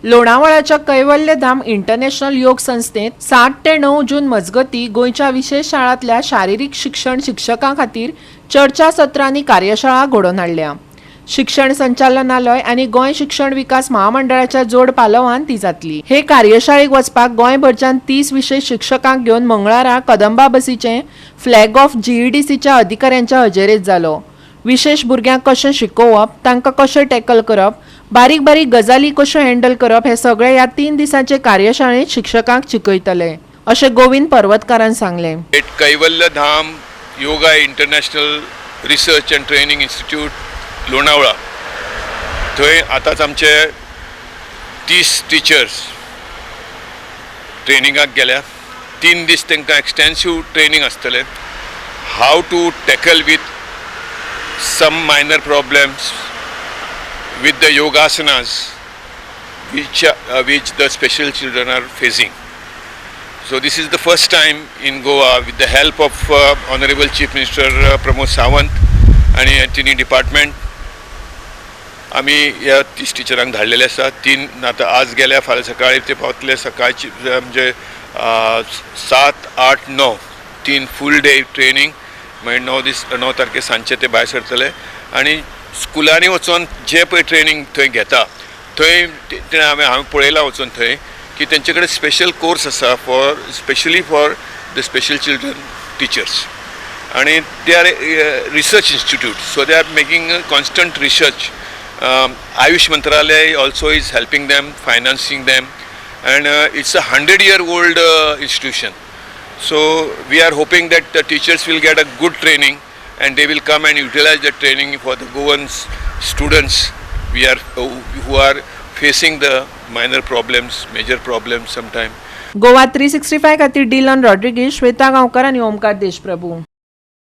लोणावळाच्या Kaivalyadham international योग संस्थेत 7 ते 9 जून मजगती गोंयच्या विशेश शाळांतल्या शारिरीक शिक्षण शिक्षकां खातीर चर्चा सत्रां आनी कार्यशाळा घडोवन हाडल्या. शिक्षण संचालनालय आनी गोंय शिक्षण विकास महामंडळाच्या जोड पालवान ती जातली. हे कार्यशाळेक वचपाक गोंयभरच्यान 30 विशेश शिक्षकांक घेवन मंगळारा कदंबा बसीचें फ्लॅग ऑफ जीईडीसीच्या अधिकाऱ्यांच्या हजेरेत जालो. विशेश भुरग्यांक कशें शिकोवप, तांकां कशें टॅकल करप, बारीक बारीक गजाली कश्यो हँडल करप, हे सगळे ह्या 3 दिसांचे कार्यशाळेंत शिक्षकांक शिकयतले, अशें गोविंद पर्वतकारान सांगलें. At Kaivalya Dham Yoga International Research and Training Institute, Lonavala, थंय आतांच आमचे 30 टिचर्स ट्रेनिंगाक गेल्या. 3 दीस तांकां एक्सटेन्सीव ट्रेनींग आसतलें, how to tackle with some minor problems with the yogasanas which the special children are facing. So this is the first time in Goa, with the help of Honorable Chief Minister Pramod Sawant आणि तिनी department, आमी ह्या 30 टिचरांक धाडलेले आसा. तीन आतां आज गेल्या, फाल्यां सकाळी ते पावतले. सकाळची म्हणजे 7, 8, 9, तीन फूल डे ट्रेनींग. मागीर 9 दीस, 9 तारखे सांजचे ते भायर सरतले आनी स्कुलांनी वचोन जे पळय ट्रेनींग थंय घेता, थंय ते हांवें पळयलां वचोन थंय की तेंचे कडेन स्पेशल कोर्स आसा for specially for the special children teachers आणि they are research institute, so they are making constant research. Ayush मंत्रालय also is helping them, financing them, and it's a 100 year old institution. So we are hoping that the teachers will get a good training and they will come and utilize the training for the Goan students we are who are facing the minor problems, major problems sometime. Goa 365 खातीर Dylan Rodrigues, Shweta Gaonkar आनी ओमकार देशप्रभू.